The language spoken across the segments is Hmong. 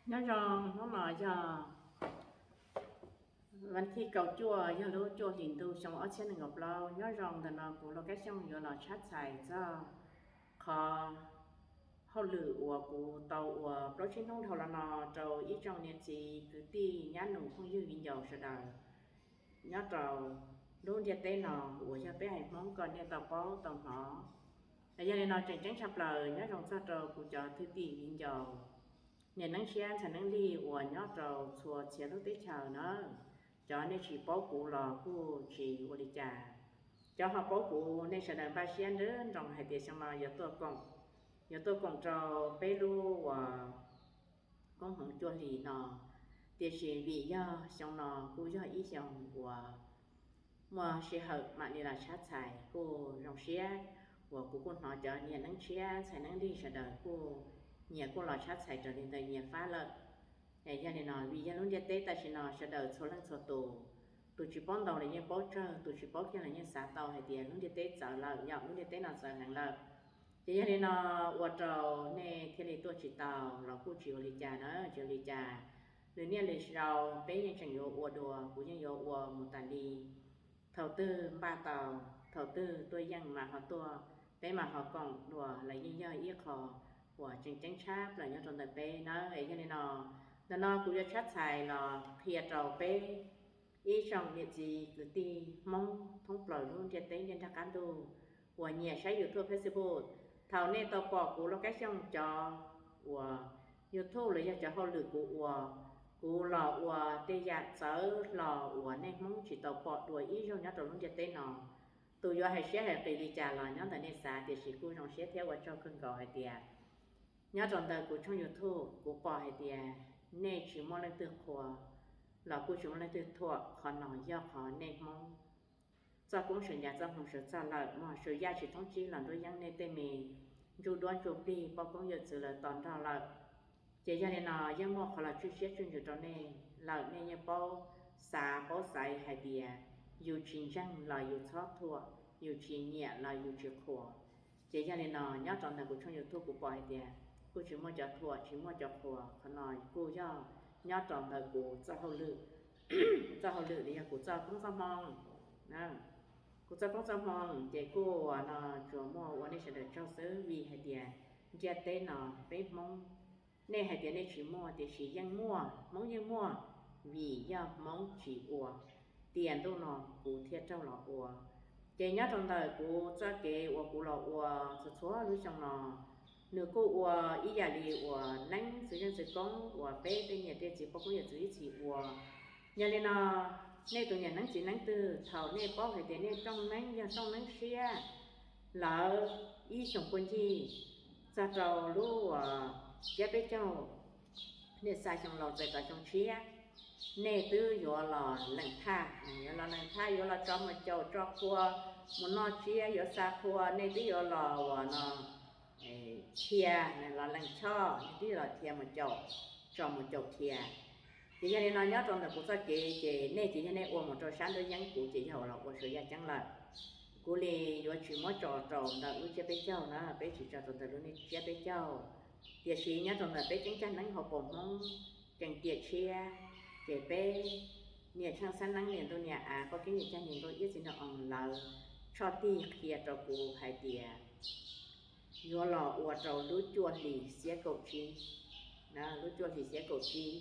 Nyob zoo, hnub no yog vas thib kaum cuaj, yog lub cuaj hlis ntuj xyoo ob txhiab nees nkaum plaub. Nyob zoo, ntawm no kuv Lauj Kab Xyooj yuav los tshab txhais txog qhov hauj lwm uas kuv tau ua plaub tsib hnub dhau los no rau ib tsoom niam txiv kwv tij nyab nus phooj ywg viv ncaus sawv daws nyob rau lub ntiaj teb no uas yog peb haiv Hmoob kom nej tau paub tau hnov. Yog li no tseem ceeb tshaj plaws nyob zoo txog rau kuv cov thwj tim viv ncaus, niam neeb tshiab ntxhais neeb lig uas nyob rau txhua txhia lub teb chaws na. Cov nej tsis paub kuv los kuj tsis ua li cas, cov ho paub kuv nej sawv daws npaj siab nroo hais tias xyoo no yuav tuaj koom rau peb lub uas koob hmoov cuaj hlis no. Tiam sis vim yog xyoo no kuj yog ib xyoo uas muaj sij hawm mam li los tshab txhais kuj zoo siab uas kuv kuj hnov cov niam neeb tshiab ntxhais neeb lig sawv daws kuj nyias kuj los tshab txhais raws li ntawd nyias fab lawm. Yog li no vim yog lub ntiaj teb tam sim no sawv daws txhua leej txhua tus, tus tsis paub ntau los yeej paub tsawg, tus tsis paub kiag los yeej xav tau hais tias lub ntiaj teb txawv lawm, yog lub ntiaj teb no txawv heev lawm. Ces yog li no ua rau nej thiaj li tuaj tsis tau los kuj tsis ua li cas na, tsis ua li cas. Lwm niaj lwm zaus peb yeej tseem yuav ua dua, kuv yeej yuav ua mus tas li. Thaum twg npaj tau, thaum twg tuaj yeej mas ho tuaj, peb mas ho koom dua los yeej yog ib qho uas tseem ceeb tshaj plaws nyob rau ntawm peb na. Es yog li no, ntawm no kuv yuav tshab txhais los qhia rau peb ib tsoom niam txiv kwv tij Hmoob thoob plaws lub ntiaj teb ntiaj nrag qab ntuj uas nyiam saib YouTube, Facebook. Thaum nej tau pom kuv Lauj Kab Xyooj cov uas YouTube los yog cov hauj lwm kuv ua, kuv los ua tej yam txawv hlo uas nej Hmoob tsis tau pom dua ib zaug nyob rau lub ntiaj teb no. Tus yuav hais siab hais qis li cas los nyob ntawm nej xav, tiam sis kuj zoo siab thiab ua tsaug kawg nkaus hais tias nyob rau ntawm kuv tshooj YouTube kuv pom hais tias nej tsis muaj leej twg qhuas los kuj tsis muaj leej twg thuam, qhov no yog qhov nej Hmoob txoj koob sawv ncas txoj hmoo sawv txog lawm, mog sawv yaj tsis thoob tsib los nruab yeeb nej tej me ntsuj duab ntsuj plig poj koob yawm txwv lawv tos nrog lawm. Ces yog li no yeej muaj qhov los tswj siab tswj ntsws rau nej lawm, nej yeej paub xav paub xaiv hais tias yus tsis ntseeg los yus txhob thuam, yus tsis nyiam los yus tsis qhuas. Ces yog li no nyob rau ntawm kuv tshooj YouTube kuv pom hais tias kuj tsis muaj cov thuam tsis muaj cov qhuas, qhov no kuj yog nyob rau ntawm kuv txoj hauj lwm, txoj hauj lwm li yog kuv txoj koob txoj hmoo. Kuv txoj koob txoj hmoo ces kuj no tsuas muaj ua nej sawv daws tsaug xwb, vim hais tias ntiaj teb no peb Hmoob, nej hais tias nej tsis muaj tiam sis yeej muaj, Hmoob yeej muaj, vim yog Hmoob tsis ua, tias ntuj no kuv thiaj raug los ua. Ces nyob rau ntawm kuv txoj kev uas kuv los ua txhua txhua lub xyoo no, nws kuj ua ib yam li uas neeb txwv yeej txwv koob uas peb tej niam tej txiv poj koob yawm txwv ib txhis ua. Yog li no, nej tus niam neeb txiv neeb twg thaum nej paub hais tias nej rooj neeb yog rooj neeb siab lawm ib xyoos puag ncig txog rau lub uas tsiab peb caug, nej xa xyoo laus txais tau xyoo tshiab, nej twb yuav los lees thaj, yuav los lees thaj, yuav los tso mus caum tso qhua, mus noj tsiab yuav xa qhua, nej twb yuav los uas no dhia, los lees choj, nej twb yuav los dhia mus caum, tso mus caum dhia. Ces yog li no nyob rau ntawm kuv txoj kev ces nej ces yog nej ua mus rau sab nruab yeeb, kuv ces yog los ua saum yaj ceeb lawm. Kuv li yuav tsis muab tso rau ntawm lub tsiab peb caug na, peb tsis tso rau ntawm lub tsiab peb caug. Tiam sis nyob rau ntawm peb ceeb cag neeb hauv paus Hmoob kees tiam tshiab, ces peb niam tsheej xab neeb niam ntuj niam av poj koob yawm cag niam nkauj iab txiv nraug oo lawv tshoj tig qhia rau kuv hais tias yuav los ua rau lub cuaj hlis xiab kaum tsib, lub cuaj hlis xiab kaum tsib.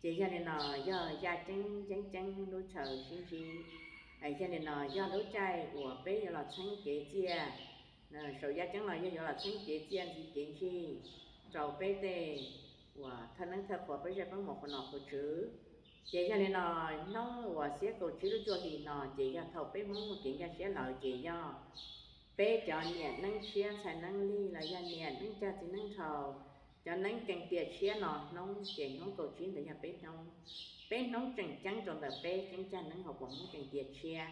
Ces yog li no yog yaj ceeb ceeb ceeb lub chaw sib ntsib. Yog li no yog lub caij uas peb yuav los txheeb kev txiaj, saum yaj ceeb los yog yuav los txheeb kev txiaj ntxiv kev ntsig rau peb tej uas thawj neeb thawj qhua peb zej peb muas qhua nom qhua tswv. Ces yog li no hnub uas xiab kaum tsib lub cuaj hlis no ces yog thaum peb Hmoob muaj kev nkag siab lawm ces yog peb cov niam neeb tshiab ntxhais neeb lig los yog niam neeb cag txiv neeb dhau, cov neeb kees tiam tshiab no hnub ces hnub kaum tsib ntawd yog peb hnub, peb hnub tseem ceeb rau ntawm peb ceeb cag neeb hauv paus Hmoob kees tiam tshiab.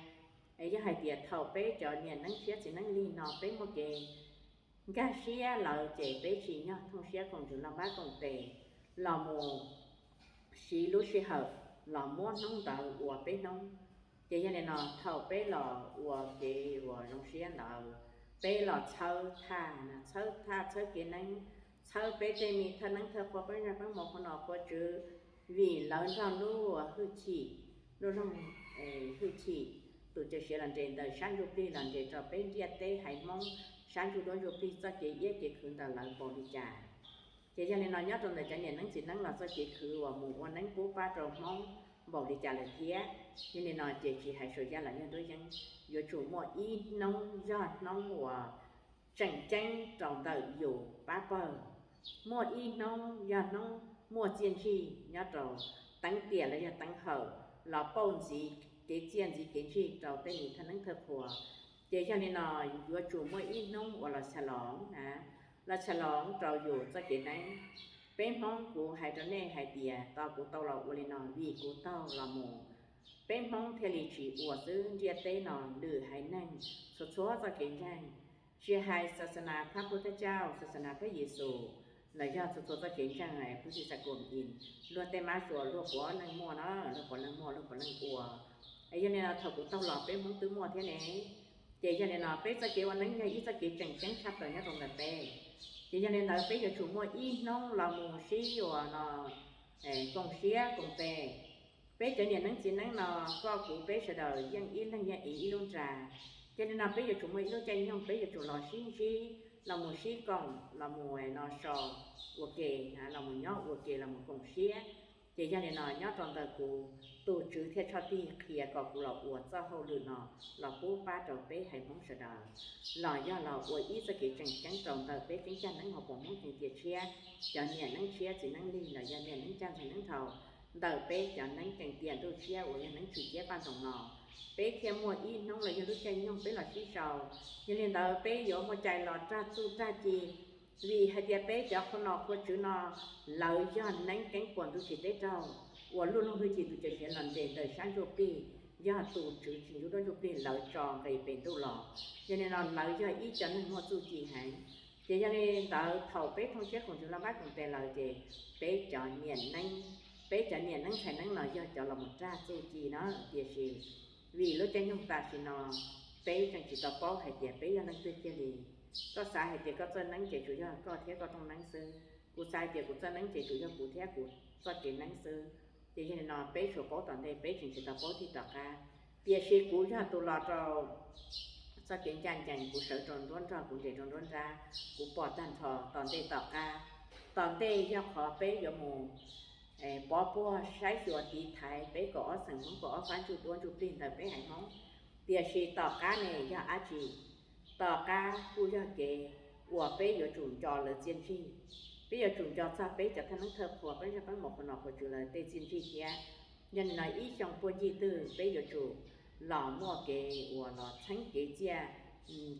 Es yog hais tias thaum peb cov niam neeb tshiab txiv neeb lig no peb muaj kev nkag siab lawm ces peb tsim nyog thooj siab koom ntsws los npab koom tes los mus siv lub sij hawm los muab hnub ntawd ua peb hnub. Ces yog li no thaum peb los ua kev uas zoo siab ntawd, peb los txhawb thaj, txhawb thaj txhawb kev neeb, thawb peb tej me thawj neeb thawj qhua, peb zaj peb mus qhua nom qhua tswv, vim lawv nrog lub hwj chim, lub loog hwj chim, tus cawm siav los nres ntawm sab ntsuj plig los nres rau peb ntiaj teb haiv Hmoob sab ntsuj duab ntsuj plig txoj kev iab kev khwv ntawm lawv npaum li cas. Ces yog li no nyob rau ntawm cov niam neeb txiv neeb los txoj kev khwv uas mus ua neeb pub pab rau Hmoob npaum li cas lawm thiab. Yog li no ces tsis hais Suav Yaj los yog Nruab Yeeb, yuav tsum muaj ib hnub yog hnub uas tseem ceeb rau ntawm yus pab pawg, muaj ib hnub yog hnub muaj txiaj ntsig nyob rau teeb tiam los yog teeb hawm los pauj ntxiv kev txiaj ntxiv kev ntsig rau tej me thawj neeb thawj qhua. Ces yog li no yuav tsum muaj ib hnub uas los xya loov na, los xya loov rau yus txoj kev neeb. Peb Hmoob kuv hais rau nej hais tias tos kuv tau los ua li no vim kuv taug los mus. Peb Hmoob thiaj li tsis ua xwb, ntiaj teb no lwm haiv neeg txhua txhua txoj kev ntseeg, tsis hais xas xas nas Phab Pub Thab Cauj, xas xas nas Phab Yexus, los yog txhua txhua txoj kev ntseeg, Buddhist, Sacom, luag tej mab suas luag puav leej muaj na, luag puav leej muaj, luag puav leej ua. Yog li no thaum kuv taug los peb Hmoob twb muaj thiab ne. Ces yog li no peb txoj kev ua neeb yog ib txoj kev tseem ceeb tshaj plaws nyob rau ntawm peb. Ces yog li ntawd peb yuav tsum muaj ib hnub los mus sib ua no koom siab koom tes. Peb cov niam neeb txiv neeb no, koj kuv peb sawv daws yeej ib leeg yeej ev ib lub nra. Yog li no peb yuav tsum muaj ib lub caij nyoog peb yuav tsum los sib ntsib, los mus sib koom, los mus no so ua ke, los mus nyob ua ke los mus koom siab. Ces yog li no nyob rau ntawm kuv, tus Tswv thiaj tshaj tij qhia kom kuv los ua txoj hauj lwm no los pub pab rau peb haiv Hmoob sawv daws, los yog los ua ib txoj kev tseem ceeb rau ntawm peb ceeb caj neeb hauv paus Hmoob ceev tiam tshiab, cov niam neeb tshiab txiv neeb lig los yog niam neeb caj ntxhais neeb dhau, ntawm peb cov neeb ceev tiam ntuj tshiab uas yog neeb tsim ciab paj ntoos no, peb thiaj muaj ib hnub los yog lub caij nyoog peb los sib sau. Yog li ntawd peb yuav muaj cai los rag txuj rag ci, vim hais tias peb cov qhua nom qhua tswv no, lawv yog neeb keeb puas ntuj tsis teb raug, uas luaj loog hwj chim tus cawm siav los nres ntawm sab ntsuj plig, yog tus Tswv tsis ntsuj duab ntsuj plig lawv tso nqis pem ntuj los. Yog li no lawv yog ib cov neeg muaj txuj ci heev. Ces yog li ntawd thaum peb thooj siab koom ntsws los npab koom tes lawm ces peb cov niam neeb, peb cov niam neeb ntxhais neeb no yog cov los mus rag txuj ci na. Tiam sis vim lub caij nyoog tam sim no peb tseem tsis tau paub hais tias peb yog leej twg kiag li. Koj xav hais tias koj txawj neeb ces tsuas yog koj thiab koj rooj neeb xwb, kuv xav hais tias kuv txawj neeb ces tsuas yog kuv thiab kuv txoj kev neeb xwb. Ces yog li no peb tsuas paub tom ntej, peb tseem tsis tau paub txij tom qab. Tiam sis kuv yog tus los rau txoj kev ncaj ncees, kuv sawv rau nruab nrog, kuv nres rau nruab nrab, kuv pom tag nrho tom ntej tom qab. Tom ntej yog qhov peb yuav mus pov puag saib xyuas tiv thaiv peb kaum ob xeem Hmoob kaum ob fab ntsuj duab ntsuj plig ntawm peb haiv Hmoob. Tiam sis tom qab ne yog dab tsi? Tom qab kuj yog kev uas peb yuav tsum nco lawv txiaj ntsig. Peb yuav tsum nco txog peb cov thawj neeb thawj qhua, peb zaj peb mus qhua nom qhua tswv lawv tej txiaj ntsig thiab. Yog li no ib xyoo puag ncig twg peb yuav tsum los muaj kev uas los txheeb kev txiaj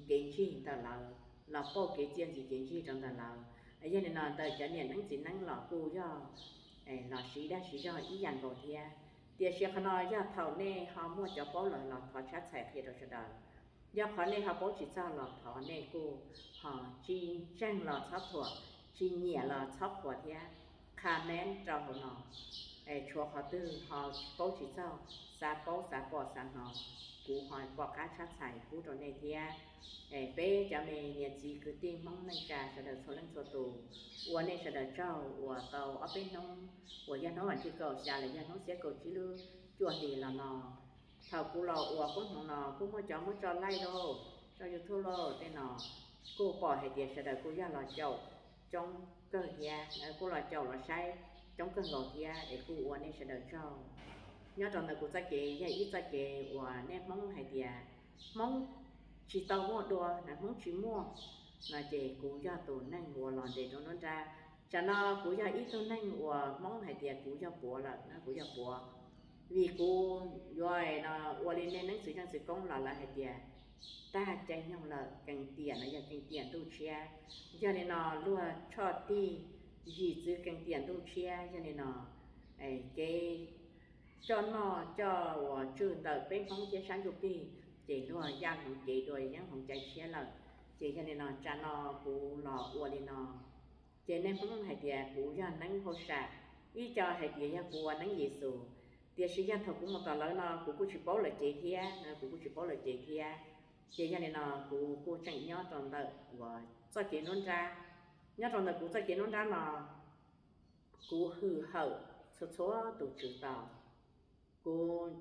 kev ntsig ntawm lawv, los pauj kev txiaj ntxiv kev ntsig rau ntawm lawv. Yog li no ntawm cov niam neeb txiv neeb los kuj yog los siv dag siv zog ib yam nkaus thiab. Tiam sis qhov no yog thaum nej ho muaj cov paub lawm los thov tshab txhais qhia rau sawv daws. Yog qhov nej ho paub tsis txog los thov nej kuj ho tsis ntseeg los txhob thuam, tsis nyiam los txhob qhuas thiab. Comment rau hauv no, tshuav qhov twg ho paub tsis txog, xav paub xav pom xav hnov, kuv ho pom qab tshab txhais pub rau nej thiab. Peb cov me niam txiv kwv tij Hmoob neej tsa sawv daws txhua leej txhua tus, ua nej sawv daws tsaug uas tau ob peb hnub uas yog hnub vas thib kaum xya los yog hnub xiab kaum tsib lub cuaj hlis los no. Thaum kuv los ua koob hmoov no kuj muaj cov muab tso laij lauj, tso YouTube lauj tej no, kuj pom hais tias sawv daws kuj yog los caum coob kawg thiab, kuj los caum los saib coob kawg nkaus thiab es kuj ua nej sawv daws tsaug. Nyob rau ntawm kuv txoj kev yog ib txoj kev uas nej Hmoob hais tias Hmoob tsis tau muaj dua na, Hmoob tsis muaj no ces kuv yog tus neeg uas los nres rau nruab nrab. Tsam no kuv yog ib tug neeg uas Hmoob hais tias kuv yog puav lawm na, kuv yog puav. Vim kuv yuav no ua li nej neeb txwv zeej txwv koob los lawv hais tias tag caij nyoog lawm, kees tiam no yog kees tiam ntuj tshiab. Yog li no luag tshaj tij yim txwv kees tiam ntuj tshiab, yog li no kev coj noj coj uas tswj ntawm peb Hmoob thiab sab ntsuj plig ces luag yaj hloov kev dua, yeeb hloov cai tshiab lawm. Ces yog li no tsam no kuv los ua li no, ces nej Hmoob hais tias kuv yog neeb hauj sam, ib co hais tias yog kuv ua neeb Yexus, tiam sis yog thaum kuv mus tom lawv no kuv kuj tsis paub lawv cev thiab, kuv kuj tsis paub lawv cev thiab. Ces yog li no kuv kuj tseem nyob rau ntawm uas txoj kev nruab nrab, Nyob rau ntawm kuv txoj kev nruab nrab no, kuv hwm hawm txhua txhua tus tswv tau, kuv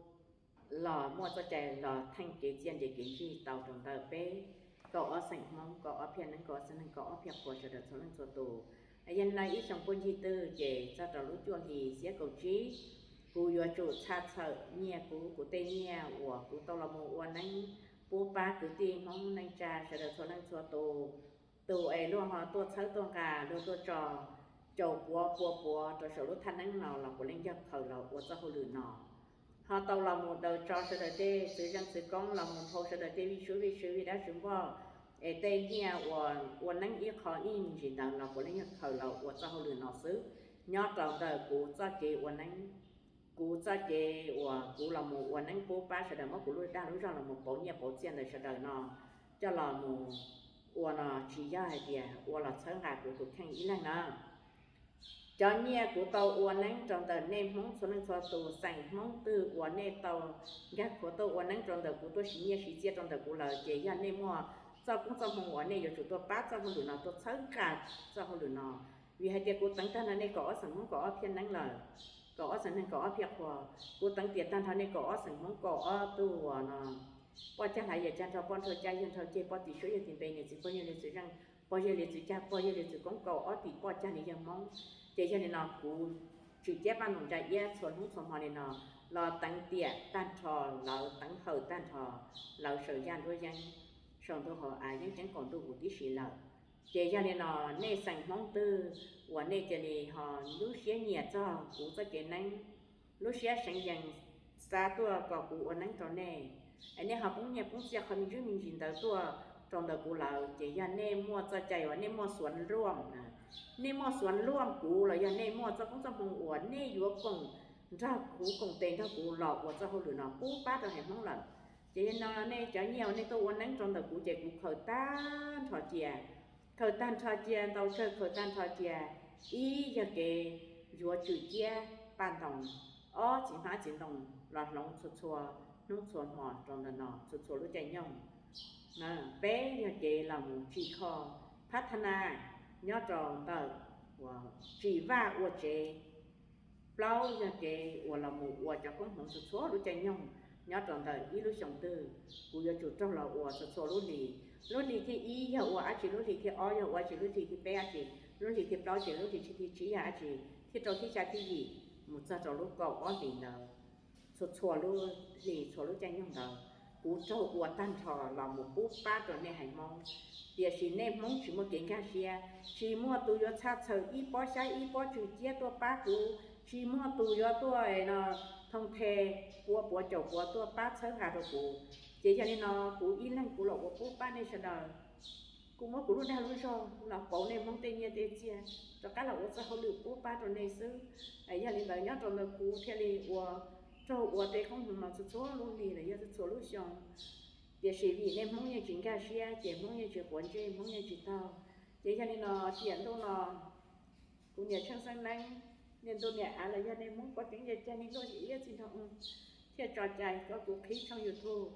los muaj txoj cai los theej kev txiaj ntsig kev ntsig tau rau ntawm peb kaum ob xeem Hmoob, kaum ob phiaj neeb, kaum ob xeem neeg, kaum ob phiaj qhua sawv daws txhua leej txhua tus. Yog li no ib xyoo puag ncig twg ces txog rau lub cuaj hli xiab kaum tsib, kuv yuav tsum txhaj txhawm nyiaj kuv, kuv tej nyiaj uas kuv tau los mus ua neeb pub pab kwv tij Hmoob neej tsa sawv daws txhua leej txhua tus. Tus es luag ho tuaj txhawb tuaj nqa, luag tuaj tso caum puav pua puav rau saum lub thaj neeb no los puav leej yog khaws los ua txoj hauj lwm no. Ho tau los mus daws tso sawv daws tej txwv zeej txwv koob, los mus nphau sawv daws tej vij sub vij sw vij dab sw npoj, es tej nyiaj uas ua neeb ib qho ib ntsis ntawd los puav leej yog khaws los ua txoj hauj lwm no xwb. Nyob rau ntawm kuv txoj kev ua neeb, kuv txoj kev uas kuv los mus ua neeb pub pab sawv daws, muab kuv lub dag lub zog los mus pauv nyiaj pauv txiaj ntawm sawv daws no coj los mus ua no tsis yog hais tias ua los txhawb nqa kuv tus kheej ib leeg na. Cov nyiaj kuv tau ua neeb rau ntawm nej Hmoob txhua leej txhua tus, xeem Hmoob twg uas nej tau nkag khuav tuaj ua neeb rau ntawm kuv, tuaj siv nyiaj siv txiaj rau ntawm kuv lawm, ces yog nej muaj txoj koob txoj hmoo uas nej yuav tsum tuaj pab txoj hauj lwm no, tuaj txhawb nqa txoj hauj lwm no. Vim hais tias kuv teev tag nrho nej kaum ob xeem Hmoob, kaum ob phiaj neeb lawm, kaum ob xeem neeg, kaum ob phiaj qhua. Kuv teev tiam tag nrho nej kaum ob xeem Hmoob, kaum ob tug uas no poj cag hlav yawm cag nrho, poj nrhau cag yawg nrhau ceg, poj tim suab yawg tim npe, niam txiv pog yawg li txiv zeej, pog yawg li txiv cag, pog yawg li txiv koob, kaum ob tim poj cag li yawg Hmoob. Ces yog li no kuv tswm ciab paj ntoos ntsa iab txhua hnub txhua hmo li no los teev tiam tag nrho lawv, teev hawm tag nrho lawv saum yaj nruab yeeb, saum ntuj hauv av, yeeb ceeb qaum ntuj huv tib si lawm. Ces yog li no nej xeem Hmoob twg uas nej cia li ho lub siab nyiam txog kuv txoj kev neeb, lub siab seev yees xav tuaj kom kuv ua neeb rau nej, es nej ho poob nyiaj poob txiaj qhov me ntsis me ntsis ntawd tuaj rau ntawm kuv lawm, ces yog nej muaj txoj cai uas nej muaj xuav luaj, nej muaj xuav luaj kuv los yog nej muaj txoj koob txoj hmoo uas nej yuav koom nrog kuv, koom tes nrog kuv los ua txoj hauj lwm no pub pab rau haiv Hmoob lawm, ces yog no nej cov nyiaj uas nej tuaj ua neeb rau ntawm kuv ces kuv khaws tag nrho cia, khaws tag nrho cia, ntau tsawg khaws tag nrho cia. Ib yog kev yuav tswm ciab paj ntoos, ob txiv hmab txiv ntoo los hloov txhua txhua hnub txhua hmo rau ntawm no txhua txhua lub caij nyoog. Peb yog kev los mus tsim kho phab thab na nyob rau ntawm uas tsim vaj ua tsev. Plaub yog kev uas los mus ua cov koob hmoov txhua txhua lub caij nyoog nyob rau ntawm ib lub xyoo twg. Kuv yuav tsum raug los ua txhua txhua lub hlis. Lub hlis thib ib yog ua dab tsi, lub hlis thib ob yog ua dab tsi, lub hlis thib peb dab tsi, lub hlis thib plaub ces lub hlis thib tsib yog dab tsi, thib rau thib xya thib yim mus txog rau lub kaum ob hlis ntawd. Txhua txhua lub hlis txhua lub caij nyoog ntawd kuv raug ua tag nrho los mus pub pab rau nej haiv Hmoob. Tiam sis nej Hmoob tsis muaj kev nkag siab, tsis muaj tus yuav txhaj txhawm ib pob xyab ib pob tswm ciab tuaj pab kuv, tsis muaj tus yuav tuaj no thoo the puav puav caum puav tuaj pab txhawb nqa rau kuv. Ces yog li no kuv ib leeg kuv los ua pub pab nej sawv daws. Kuv muab kuv lub dag lub zog los pauv nej Hmoob tej nyiaj tej txiaj rov qab los ua txoj hauj lwm pub pab rau nej xwb. Yog li ntawd nyob rau ntawm kuv thiaj li ua, raug ua tej koob hmoov no txhua txhua lub hlis los yog txhua txhua lub xyoo. Tiam sis vim nej Hmoob yeej tsis nkag siab ces Hmoob yeej tsis quav ntsej, Hmoob yeej tsis taug. Ces yog li no tiam ntuj no kuv niam Tsheej Xeeb Neeb, niam ntuj niam av los yog nej Hmoob pov keeb yog cag li luaj iab txij nrog thiaj tso cai kom kuv qhib tshooj YouTube,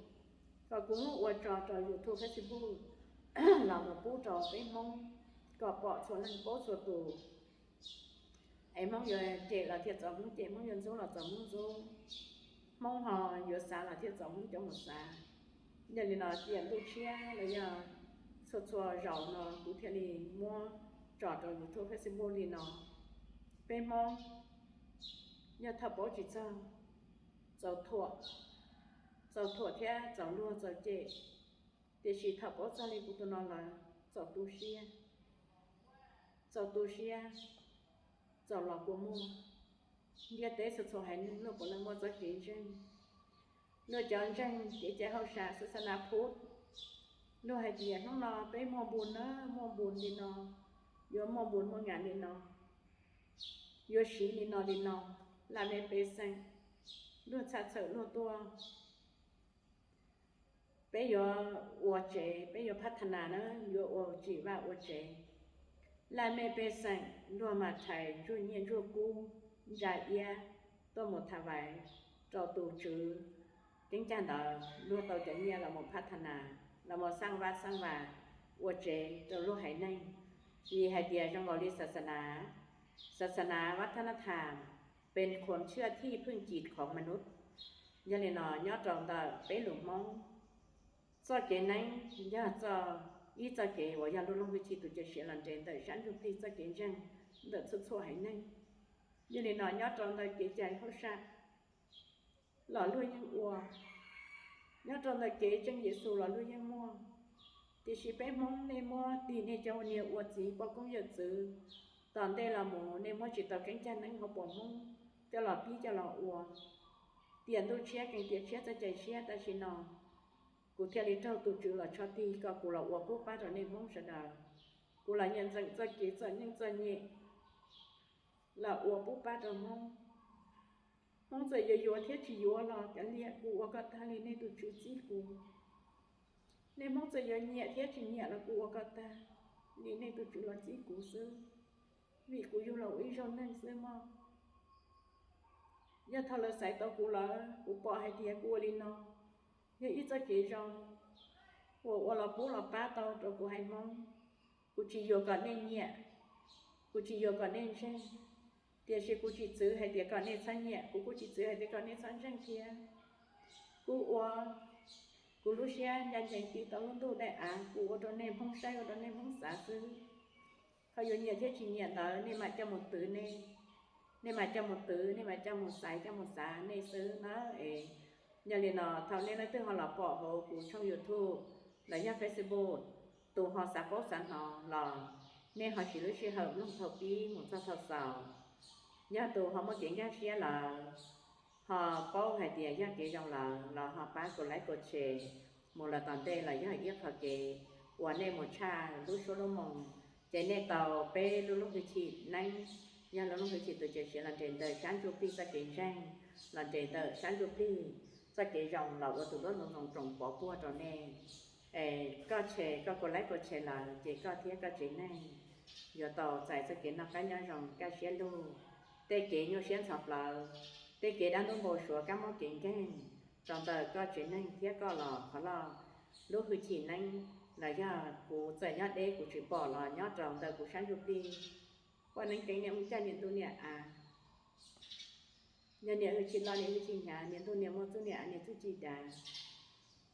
kom kuv muab ua tso rau YouTube, Facebook los mus pub rau peb Hmoob kom pom txhua leej paub txhua tus. Es Hmoob yuav cem los thiaj txaus Hmoob cem, Hmoob yuav ntxub los txaus Hmoob ntxub, Hmoob ho yuav xav los thiaj txaus Hmoob cov mus xav. Yog li no tiam ntuj tshiab los yog txhua txhua zaus no kuv thiaj li muab tso rau YouTube, Facebook li no. Peb Hmoob yog thaum paub tsis txog, txaus thuam, txaus thuam thiab txaus luag txaus cem, tiam sis thaum paub txog li kuv tus no lawm txaus tu siab, txaus tu siab, txaus los kua muag. Ntiaj teb txhua txhua haiv neeg luag puav leej muaj txoj kev ntseeg, luag cov ntseeg kev cai hauj sam xav xav na phub. Luag hais tias hnub no peb muaj npun na, muaj npun li no, yuav muaj npun muaj ngam li no, yuav siv li no li no, laj mej pej xeem, luag txhaj txhawm luag tuaj. Peb yuav ua tsev, peb yuav phab tha nas na, yuav ua tsim vaj ua tsev. Laj mej pej xeem luag mas thais ntsuag nyiaj ntsuag kub ntsa iab tuaj mus tha vais rau tus tswv keeb cag ntawd, luag tau cov nyiaj los mus phab tha nas, los mus xaj vaj xaj vas, ua tsev rau luag haiv neeg. Vim hais tias zoo nkaus li sas nas, sas nas วัฒนธรรม เป็นความเชื่อที่พึ่งจิตของมนุษย์. Yog li no nyob rau ntawm peb lus Hmoob, txoj kev neeb yog txoj, ib txoj kev uas yog lub looj hwj chim tus cawm siav los nres ntawm sab ntsuj plig txoj kev ntseeg ntawm txhua txhua haiv neeg. Yog li no nyob rau ntawm kev cai hauj sam los luag yeej ua, nyob rau ntawm kev ntseeg Yexus los luag yeej muaj. Tiam sis peb Hmoob nej muab tig nej cov niag ua txiv poj koob yawm txwv, tom ntej los mus nej muab tsis tau keeb cag neeb hauv paus Hmoob coj los pib coj los ua. Tiam ntuj tshiab kees tiam tshiab txoj cai tshiab tam sim no, kuv thiaj li raug tus Tswv los tsho tig kom kuv los ua pub pab rau nej Hmoob sawv daws. Kuv los nyiam ntxeem txoj kev txom nyem txom nyem los ua pub pab rau Hmoob. Hmoob txawm yuav yuav thiab tsis yuav los kav liam, kuv ua kom tag li nej tus Tswv txib kuv. Nej Hmoob txawm yuav nyiam thiab tsis nyiam los kuv ua kom tag li nej tus Tswv los txib kuv xwb, vim kuv yug los ua ib zaug neeg xwb mog. Yog thaum lawv xaiv tau kuv lawm, kuv pom hais tias kuv ua li no yog ib txoj kev zoo uas ua los pub los pab tau rau kuv haiv Hmoob. Kuv tsis yuam kom nej nyiam, kuv tsis yuam kom nej ntseeg, tiam sis kuv tsis txwv hais tias kom nej txhob nyiam, kuv kuj tsis txwv hais tias kom nej txhob ntseeg thiab. Kuv ua kuv lub siab ncaj ncees tiv tau lub ntuj daim av, kuv ua rau nej Hmoob saib, ua rau nej Hmoob xav xwb. Qhov yuav nyiam thiab tsis nyiam ntawd nej mam coj mus twv nej, nej mam coj mus twv, nej mam coj mus xaiv, coj mus xav nej xwb na. Es yog li no thaum nej leej twg ho los pom hauv kuv tshooj YouTube los yog Facebook, tus ho xav paub xav hnov los nej ho siv lub sij hawm mloog thaum pib mus txog thaum xaus. Yog tus ho muaj kev nkag siab lawm, ho paub hais tias yog kev zoo lawm los ho pab kuv like kuv share mus los tom ntej los yog ib qho kev uas nej mus tshaj lub suab lub moo, ces nej tau peb lub looj hwj chim neeb, yog lub looj hwj chim tus cawm siav los nres ntawm sab ntsuj plig txoj kev ntseeg, los nres ntawm sab ntsuj plig txoj kev zoo los ua tus duab ntxoov ntxoo roos pov puag rau nej. Es koj share, koj kuv like kuv share lawm ces koj thiab koj tsev neeg yuav tau txais txoj kev noj qab nyob zoo kaj siab lug, tej kev nyuaj siab ntxhov plawv, tej kev dab ntub npau suav kab mob kev nkeeg rau ntawm koj tsev neeg thiab koj los qhov loj. Lub hwj chim neeb los yog kuv txawm nyob deb kuv tsis pom los nyob rau ntawm kuv sab ntsuj plig. Poj neeb keeb niam ua caj niam ntuj niam av, yog niam hwj chim los niam hwj chim hnyav, niam ntuj niam muaj txuj niam av niam txuj ci dav.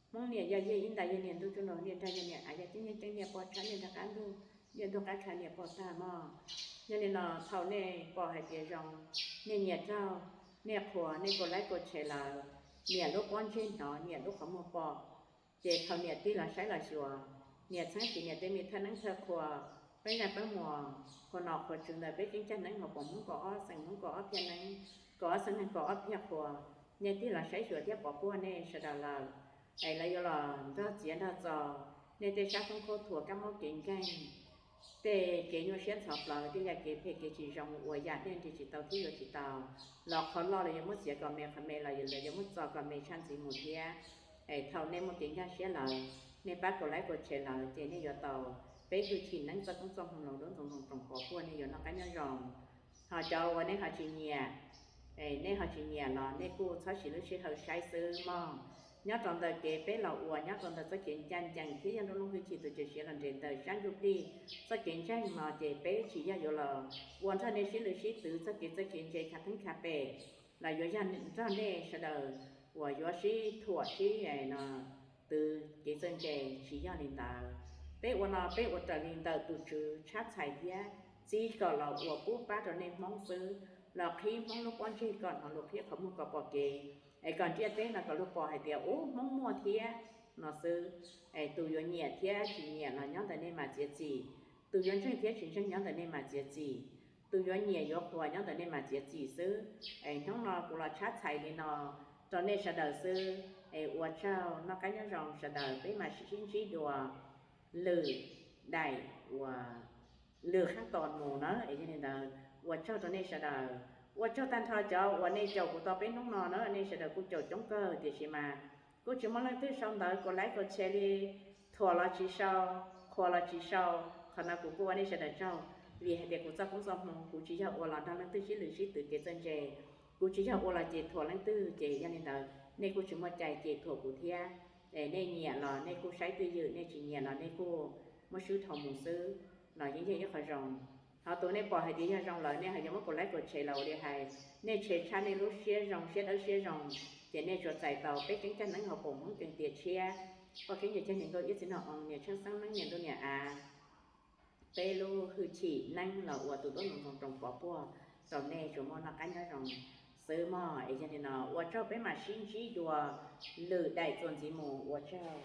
Hmoob niam yog yej ib ntais yog niam ntuj tsuj nraug niam nrag yog niam av yog tib niag ceeb niam pom tshab niam nrag qab ntug, niam ntug qab tshav niam pom tag mog. Yog li no thaum nej pom hais tias zoo, nej nyiam raug, nej qhuas, nej kuv like kuv share lawm, niam lub pob ntseg hnov, niam lub qhov muag pom, ces thaum niam tig los saib los xyuas, niam txheeb tsis niam tej me thawj neeb thawj qhua, peeb zaj peeb muas, qhua nom qhua tswv ntawm peb keeb caj neeb hauv paus Hmoob kaum ob xeem Hmoob kaum ob phiaj neeb, kaum ob xeem neeg kaum ob phiaj qhua, nej tig los saib xyuas thiab pov puag nej sawv daws lawm, es lawv yuav los nrog txiav nrog txo nej tej sab khoob khaub thuas kab mob kev nkeeg, tej kev nyuaj siab ntxhov plawv, tej yam kev phem kev tsis zoo uas yam nej nrhiav tsis tau thiab yuav tsis tau, los qhov loj los yuav muab txiav kom me, qhov me los yuav muab txo kom me tshaj ntxiv mus thiab. Es thaum nej muaj kev nkag siab lawm, nej pab kuv like kuv share lawm ces nej yuav tau peb hwj chim neeb txoj koob txoj hmoo los duab ntxoov ntxoo roos pov puag nej yuav noj qab nyob zoo. Ho cov uas nej ho tsis nyiam, nej ho tsis nyiam los nej kuj txhob siv lub sij hawm saib xwb mog. Nyob rau ntawm kev peb los ua nyob rau ntawm txoj kev ncaj ncees thiab yog lub looj hwj chim tus cawm siav los nres ntawm sab ntsuj plig txoj kev ntseeg no ces peb tsis yog yuav los ua nrog nej sib lwm sib twv txoj kev txawj kev ntse khav theeb khav pem, los yuav yog nrog nej sawv daws uas yuav sib thuam sib no twv kev txawj ntse, tsis yog li ntawd. Peb ua no peb ua raws li ntawm tus Tswv tshab txhais thiab txib kom los ua pub pab rau nej Hmoob xwb, los qhib Hmoob lub pob ntseg kom hnov lus, qhib qhov muag kom pom kev, es kom ntiaj teb no kom luag pom hais tias ub Hmoob muaj thiab no xwb. Es tus yuav nyiam thiab tsis nyiam los nyob ntawm nej mas txiav txim, tus yuav ntseeg thiab tsis ntseeg nyob ntawm nej mas txiav txim, tus yuav nyiam yuav qhuas nyob ntawm nej mas txiav txim xwb. Es hnub no kuv los tshab txhais li no rau nej sawv daws xwb. Es ua tsaug, noj qab nyob zoo sawv daws, peb mam sib ntsib dua lwm daim uas lwm qhab tos mus na. Es yog li ntawd ua tsaug rau nej sawv daws, ua tsaug tag nrho cov uas nej caum kuv tau peb hnub no na, nej sawv daws kuj caum coob kawg tiam sis mas kuj tsis muaj leej twg sau ntawv kuv like kuv share li, thuam los tsis sau, qhuas los tsis sau. Qhov no kuv kuj ua nej sawv daws tsaug, vim hais tias kuv txoj koob txoj hmoo kuv tsis yog ua los nrog leej twg sib lwm sib twv kev txawj ntse, kuv tsis yog ua los ces thuam leej twg, ces yog li ntawd nej kuj tsis muaj cai ces thuam kuv thiab. Es nej nyiam los nej kuj saib twj ywm, nej tsis nyiam los nej kuj muab swb dhau mus xwb. No yeej yog ib qho zoo. Ho tus nej pom hais tias yog zoo lawm nej ho yuav muab kuv like kuv share los ua li hais, nej share tshaj nej lub siab zoo siab dawb siab zoo, ces nej tsuas txais tau peb keeb caj neeb hauv paus Hmoob Keeg Tiaj Tshiab, Poj Keeb Yawg Cag, Niam Nkauj Iab, Txiv Nraug Oo, Niam Tsheej Xeeb Neeb, Niam Ntuj Niam Av, peb lub hwj chim neeb los ua tus duab ntxoov ntxoo rau pov puag rau nej tsuas muaj noj qab nyob zoo xwb mog. Es yog li no ua tsaug, peb mam sib ntsib dua lwm daim txuas ntxiv mus, ua tsaug.